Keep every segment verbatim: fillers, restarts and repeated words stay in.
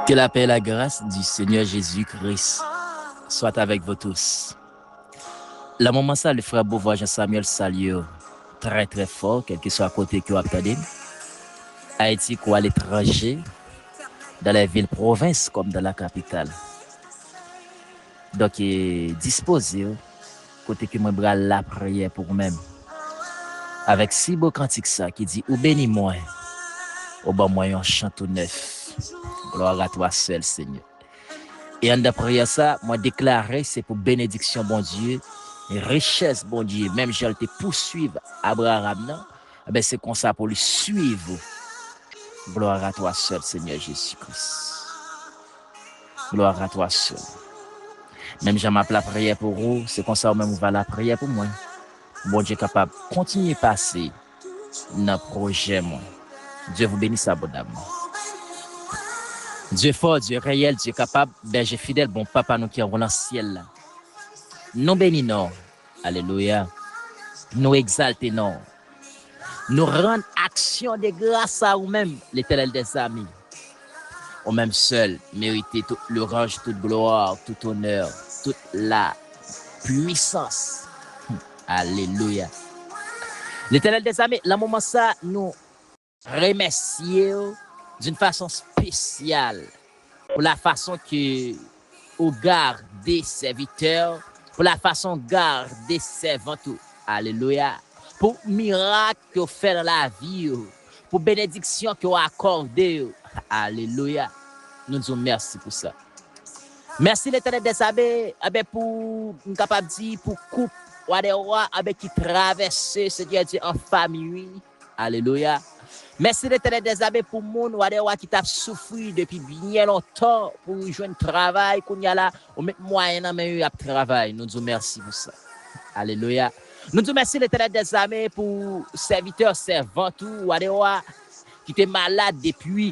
Que la paix et la grâce du Seigneur Jésus-Christ soit avec vous tous. Lan moman sa, le frè Beauvoir Jean Samuel salye w trè, trè fò, kèlkeswa kote ke w ap tande m. Ayiti kou aletranje, dans les villes provinces comme dans la capitale. Donk, e, dispoze w, kote ke mwen pral lapriyè pou ou menm. Avèk si bo kantik sa ki di, ou beni mwen, ou ban mwen yon chan tou nèf. Gloire à toi seul, Seigneur. E anndan priyè sa, mwen deklare se pou benediksyon Bondye, richès Bondye, menm jan l te pouswiv Abraram nan, ebyen se konsa pou li swiv ou. Gloire à toi seul, Seigneur Jésus-Christ. Gloire à toi seul. Menm jan m ap lapriyè pou ou, se konsa ou menm ou va lapriyè pou mwen. Pou Bondye kapab kontinye pase nan pwojè mwen. Dieu vous bénisse abondamment. Dieu fort, Dieu réel, Dieu capable, berger fidèle, bon papa nou ki anwo nan syèl la. Nou beni non. Alelouya. Nou egzalte non. Nou rann aksyon de gras a ou menm, Letènèl dèzame. Ou menm sèl merite tout louranj, tout glwa, tout onè, tout la pwisans. Alelouya. Letènèl dèzame, lan moman sa, nou remèsye w d'une façon spéciale pour la façon que ou garde sèvitè w, pour la façon ou garde sèvant ou. Alelouya. Pou mirak ke w fè nan lavi yo, pou benediksyon ke w akòde yo. Alelouya. Nou di w mèsi pou sa. Mèsi Letènèl dèzame, enben pou m kapab di pou koup, wa dè wa, enben ki travèse, Senyè Dye, an fami, wi. Alelouya. Mèsi Letènèl dèzame pou moun, wa dè wa, ki t ap soufri depi byen lontan pou jwenn travay. Kounye a la, ou met mwayen nan men yo, y ap travay. Nou di w mèsi pou sa. Alelouya. Nou di w mèsi Letènèl dèzame pou sèvitè, sèvant ou, wa dè wa, ki te malad depi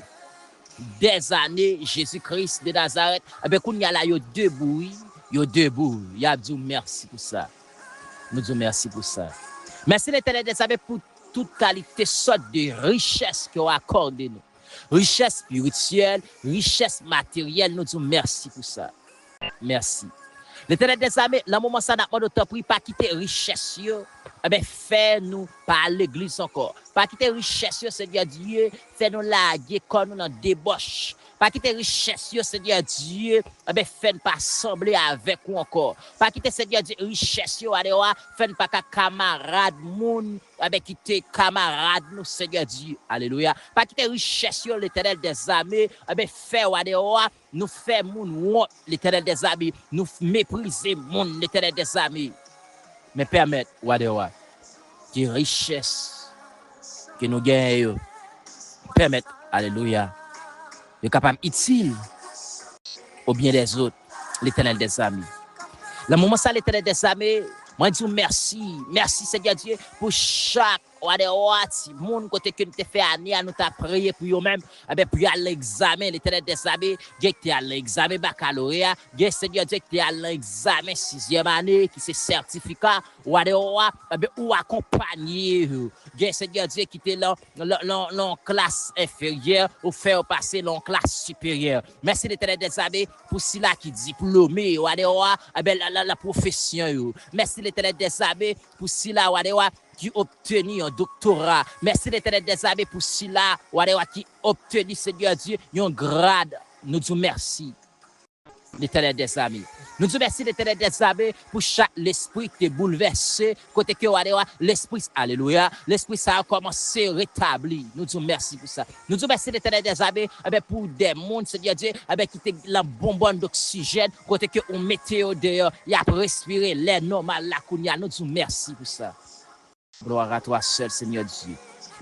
dèzane, Jezi Kris de Nazarèt. Enben, kounye a la, yo debou, wi. Yo debou. Y ap di w mèsi pou sa. Nou di w mèsi pou sa. Mèsi Letènèl dèzame pou tout kalite sòt de richès ke w akòde nou. Richès espirityèl, richès materyèl, nou di w mèsi pou sa. Mèsi. Letènèl dèzame, lan moman sa, n ap mande w, tanpri, pa kite richès yo, enben, fè nou pa al legliz ankò. Pa kite richès yo, Senyè Dye, fè nou lage kò nou nan debòch. Pa kite richès yo, Senyè Dye, enben, fè n pa sanble avèk ou ankò. Pa kite, Senyè Dye, richès yo, wa dè wa, fè n pa ka kamarad moun, enben, ki te kamarad nou, Senyè Dye. Alelouya. Pa kite richès yo, Letènèl dèzame, enben, fè, wa dè wa, nou fè moun wont, Letènèl dèzame. Nou f-, meprize moun, Letènèl dèzame. Men pèmèt, wa dè wa, ke richès ke nou genyen yo, pèmèt, alelouya, yo kapab itil o byen dèzòt, Letènèl dèzame. Nan moman sa, Letènèl dèzame, mwen di w mèsi. Mèsi, Senyè Dye, pou chak wa dè wa, timoun, kote ke nou te fè ane a, nou ta priye pou yo menm, enben, pou y al nan egzamen, Letènèl dèzame, gen ki te al nan egzamen bakaloreya, gen, Senyè Dye, ki te al nan egzamen sizyèm ane, ki se sètifika, wa dè wa, enben, ou akonpanye yo. Gen, Senyè Dye, ki te lan, lan, lan, lan klas enferyè, ou fè yo pase lan klas siperyè. Mèsi, Letènèl dèzame, pou sila ki diplome, wa dè wa, enben, lan, lan, lan pwofesyon yo. Mèsi, Letènèl dèzame, pou sila, wa dè wa, ki obteni yon doktora. Mèsi Letènèl dèzame pou sila, wa dè wa, ki obteni, Senyè Dye, yon grad. Nou di w mèsi, Letènèl dèzame. Nou di w mèsi, Letènèl dèzame, pou chak lespri ki te boulvèse, kote ke, wa dè wa, lespri, alelouya, lespri sa a kòmanse retabli. Nou di w mèsi pou sa. Nou di w mèsi, Letènèl dèzame, enben, pou de moun, Senyè Dye, enben, ki te lan bon bòn doksijèn, kote ke ou mete yo deyò, y ap respire lè nòmal la kounye a. Nou di w mèsi pou sa. Gloire à toi seul, Seigneur Dieu.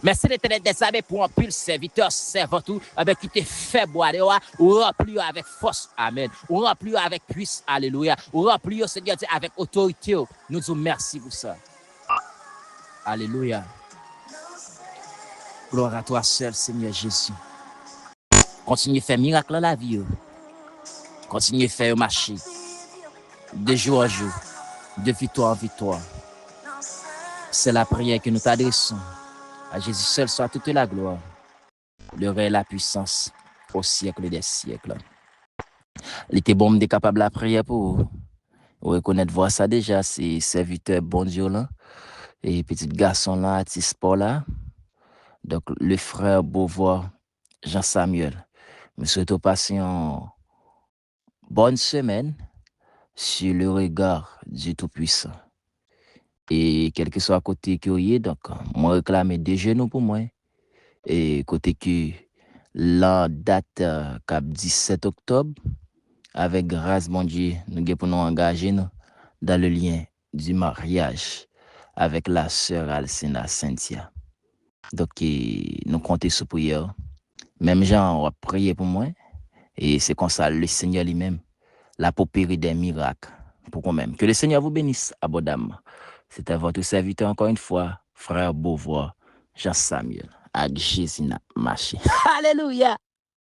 Mèsi Letènèl dèzame pou anpil sèvitè, sèvant ou, enben, ki te fèb, wa dè wa, ou ranpli yo avèk fòs, amèn. Ou ranpli yo avèk pwisans, alelouya. Ou ranpli yo, Senyè Dye, avèk otorite w. Nou di w mèsi pou sa. Alelouya. Gloire à toi seul, Seigneur Jésus. Kontinye fè mirak lan lavi yo. Kontinye fè yo mache. De jou an jou. De viktwa an viktwa. Se lapriyè ke nou t adrese. A Jezi sèl swa toute la gloire. Le règne, la puissance. au siècle des siècles. Li te bon m te kapab lapriyè pou ou. Ou rekonèt vwa sa deja, se sèvitè Bondye w lan, e pitit gason w lan, atis pa w la. Donk, le frè Beauvoir Jean Samuel. M swete w pase yon bòn semèn sur le regard du Tout-Puissant. E kèlkeswa kote ke w ye, donk, mwen reklame de jenou pou mwen. E kote ke lan dat, euh, k ap disèt oktòb, avèk gras Bondye, nou gen pou nou angaje nou dans le lien du mariage avec la sœur Alcina Cynthia. Donk, e, nou konte sou priyè w. Menm jan w ap priye pou mwen, e se konsa le Seigneur li menm, l ap opere des miracles pour vous-même. Que le Seigneur vous bénisse abondamment. C'était votre serviteur encore une fois, frère Beauvoir Jean Samuel. Ak Jezi n ap mache. Alelouya!